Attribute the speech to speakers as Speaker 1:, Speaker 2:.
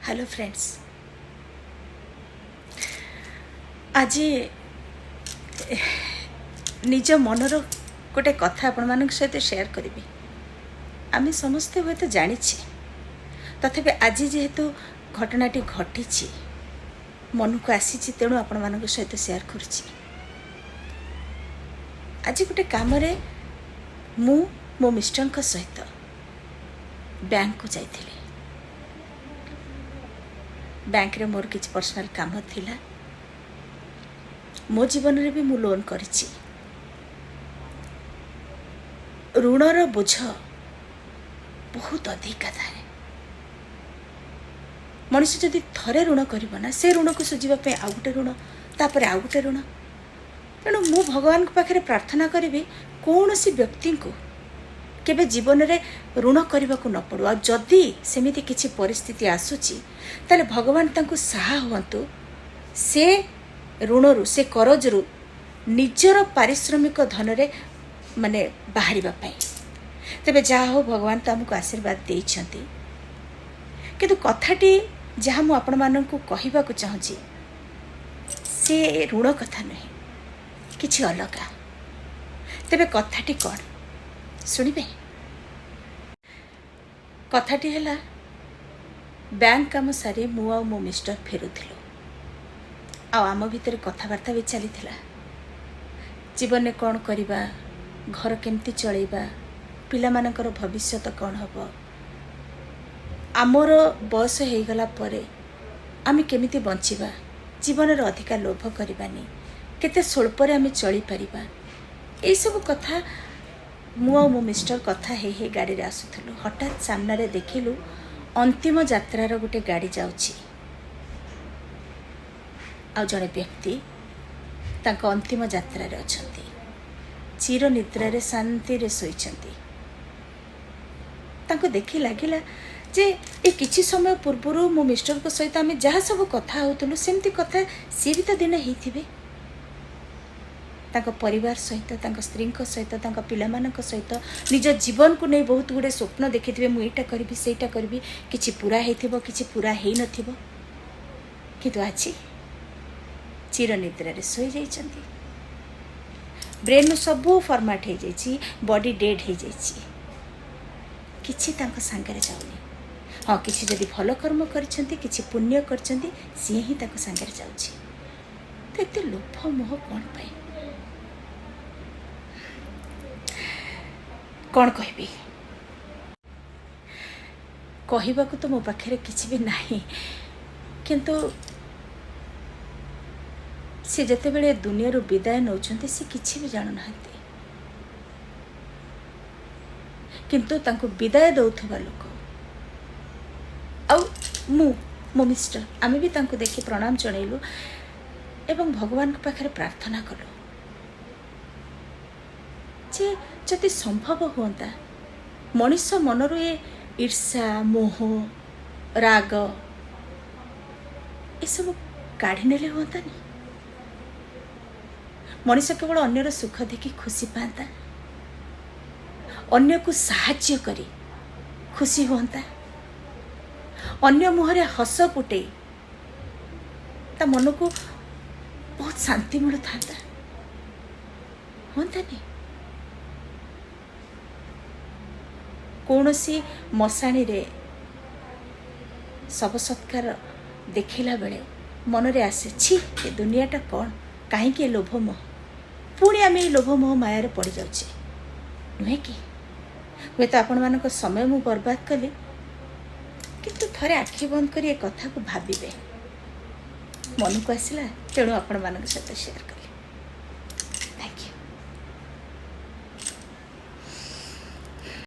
Speaker 1: Hello friends, ଆଜି ନିଜ ମନର ଗୋଟେ କଥା ଆପଣମାନଙ୍କ ସହିତ ସେୟାର କରିବି। ଆମେ ସମସ୍ତେ ହୁଏତ ଜାଣିଛେ, ତଥାପି ଆଜି ଯେହେତୁ ଘଟଣାଟି ଘଟିଛି, ମନକୁ ଆସିଛି, ତେଣୁ ଆପଣମାନଙ୍କ ସହିତ ସେୟାର କରୁଛି। ଆଜି ଗୋଟେ କାମରେ ମୁଁ ମୋ ମିଷ୍ଟରଙ୍କ ସହିତ ବ୍ୟାଙ୍କକୁ ଯାଇଥିଲି। ବ୍ୟାଙ୍କରେ ମୋର କିଛି ପର୍ସନାଲ କାମ ଥିଲା। ମୋ ଜୀବନରେ ବି ମୁଁ ଲୋନ୍ କରିଛି। ଋଣର ବୋଝ ବହୁତ ଅଧିକା ଥାଏ। ମଣିଷ ଯଦି ଥରେ ଋଣ କରିବ ନା, ସେ ଋଣକୁ ସୁଝିବା ପାଇଁ ଆଉ ଗୋଟେ ଋଣ, ତାପରେ ଆଉ ଗୋଟେ ଋଣ। ତେଣୁ ମୁଁ ଭଗବାନଙ୍କ ପାଖରେ ପ୍ରାର୍ଥନା କରିବି, କୌଣସି ବ୍ୟକ୍ତିଙ୍କୁ କେବେ ଜୀବନରେ ଋଣ କରିବାକୁ ନ ପଡ଼ୁ। ଆଉ ଯଦି ସେମିତି କିଛି ପରିସ୍ଥିତି ଆସୁଛି, ତାହେଲେ ଭଗବାନ ତାଙ୍କୁ ସାହା ହୁଅନ୍ତୁ, ସେ ଋଣରୁ, ସେ କରଜରୁ ନିଜର ପାରିଶ୍ରମିକ ଧନରେ ମାନେ ବାହାରିବା ପାଇଁ। ତେବେ ଯାହା ହଉ, ଭଗବାନ ତ ଆମକୁ ଆଶୀର୍ବାଦ ଦେଇଛନ୍ତି। କିନ୍ତୁ କଥାଟି ଯାହା ମୁଁ ଆପଣମାନଙ୍କୁ କହିବାକୁ ଚାହୁଁଛି, ସେ ଋଣ କଥା ନୁହେଁ, କିଛି ଅଲଗା। ତେବେ କଥାଟି କ'ଣ ଶୁଣିବେ? କଥାଟି ହେଲା, ବ୍ୟାଙ୍କ କାମ ସାରି ମୁଁ ଆଉ ମୋ ମିଷ୍ଟର ଫେରୁଥିଲୁ ଆଉ ଆମ ଭିତରେ କଥାବାର୍ତ୍ତା ବି ଚାଲିଥିଲା। ଜୀବନରେ କ'ଣ କରିବା, ଘର କେମିତି ଚଳେଇବା, ପିଲାମାନଙ୍କର ଭବିଷ୍ୟତ କ'ଣ ହେବ, ଆମର ବୟସ ହେଇଗଲା ପରେ ଆମେ କେମିତି ବଞ୍ଚିବା, ଜୀବନରେ ଅଧିକା ଲୋଭ କରିବାନି, କେତେ ସ୍ୱଳ୍ପରେ ଆମେ ଚଳିପାରିବା, ଏଇସବୁ କଥା ମୁଁ ଆଉ ମୋ ମିଷ୍ଟର କଥା ହେଇ ହେଇ ଗାଡ଼ିରେ ଆସୁଥିଲୁ। ହଠାତ୍ ସାମ୍ନାରେ ଦେଖିଲୁ ଅନ୍ତିମ ଯାତ୍ରାର ଗୋଟେ ଗାଡ଼ି ଯାଉଛି ଆଉ ଜଣେ ବ୍ୟକ୍ତି ତାଙ୍କ ଅନ୍ତିମ ଯାତ୍ରାରେ ଅଛନ୍ତି, ଚିର ନିଦ୍ରାରେ ଶାନ୍ତିରେ ଶୋଇଛନ୍ତି। ତାଙ୍କୁ ଦେଖି ଲାଗିଲା ଯେ ଏ କିଛି ସମୟ ପୂର୍ବରୁ ମୋ ମିଷ୍ଟରଙ୍କ ସହିତ ଆମେ ଯାହା ସବୁ କଥା ହେଉଥିଲୁ, ସେମିତି କଥା ସିଏ ବି ତ ଦିନେ ହେଇଥିବେ। ତାଙ୍କ ପରିବାର ସହିତ, ତାଙ୍କ ସ୍ତ୍ରୀଙ୍କ ସହିତ, ତାଙ୍କ ପିଲାମାନଙ୍କ ସହିତ ନିଜ ଜୀବନକୁ ନେଇ ବହୁତ ଗୁଡ଼ିଏ ସ୍ୱପ୍ନ ଦେଖିଥିବେ। ମୁଁ ଏଇଟା କରିବି, ସେଇଟା କରିବି। କିଛି ପୁରା ହେଇଥିବ, କିଛି ପୁରା ହେଇନଥିବ। କିନ୍ତୁ ଆଜି ଚିର ନିଦ୍ରାରେ ଶୋଇଯାଇଛନ୍ତି। ବ୍ରେନ୍ରୁ ସବୁ ଫର୍ମାଟ୍ ହେଇଯାଇଛି, ବଡି ଡେଡ୍ ହେଇଯାଇଛି, କିଛି ତାଙ୍କ ସାଙ୍ଗରେ ଯାଉନି। ହଁ, କିଛି ଯଦି ଭଲ କର୍ମ କରିଛନ୍ତି, କିଛି ପୁଣ୍ୟ କରିଛନ୍ତି, ସିଏ ହିଁ ତାଙ୍କ ସାଙ୍ଗରେ ଯାଉଛି। ତ ଏତେ ଲୋଭ ମୋହ କ'ଣ ପାଇଁ? କ'ଣ କହିବି? କହିବାକୁ ତ ମୋ ପାଖରେ କିଛି ବି ନାହିଁ। କିନ୍ତୁ ସେ ଯେତେବେଳେ ଦୁନିଆରୁ ବିଦାୟ ନେଉଛନ୍ତି, ସେ କିଛି ବି ଜାଣୁନାହାନ୍ତି। କିନ୍ତୁ ତାଙ୍କୁ ବିଦାୟ ଦେଉଥିବା ଲୋକ ଆଉ ମୁଁ, ମୋ ମିଷ୍ଟର, ଆମେ ବି ତାଙ୍କୁ ଦେଖି ପ୍ରଣାମ ଜଣେଇଲୁ ଏବଂ ଭଗବାନଙ୍କ ପାଖରେ ପ୍ରାର୍ଥନା କଲୁ ଯେ ଯଦି ସମ୍ଭବ ହୁଅନ୍ତା, ମଣିଷ ମନରୁ ଏ ଈର୍ଷା, ମୋହ, ରାଗ ଏସବୁ କାଢ଼ି ନେଲେ ହୁଅନ୍ତାନି? ମଣିଷ କେବଳ ଅନ୍ୟର ସୁଖ ଦେଖି ଖୁସି ପାଆନ୍ତା, ଅନ୍ୟକୁ ସାହାଯ୍ୟ କରି ଖୁସି ହୁଅନ୍ତା, ଅନ୍ୟ ମୁହଁରେ ହସ ଫୁଟେଇ ତା ମନକୁ ବହୁତ ଶାନ୍ତି ମିଳୁଥାନ୍ତା, ହୁଅନ୍ତାନି? କୌଣସି ମଶାଣିରେ ଶବ ସତ୍କାର ଦେଖିଲା ବେଳେ ମନରେ ଆସେ, ଛି, ଏ ଦୁନିଆଟା କ'ଣ? କାହିଁକି ଏ ଲୋଭ ମୋହ? ପୁଣି ଆମେ ଏଇ ଲୋଭ ମୋହ ମାୟାରେ ପଡ଼ିଯାଉଛେ, ନୁହେଁ କି? ହୁଏତ ଆପଣମାନଙ୍କ ସମୟ ମୁଁ ବର୍ବାଦ କଲି, କିନ୍ତୁ ଥରେ ଆଖି ବନ୍ଦ କରି ଏ କଥାକୁ ଭାବିବେ। ମନକୁ ଆସିଲା, ତେଣୁ ଆପଣମାନଙ୍କ ସହିତ ସେୟାର କଲି।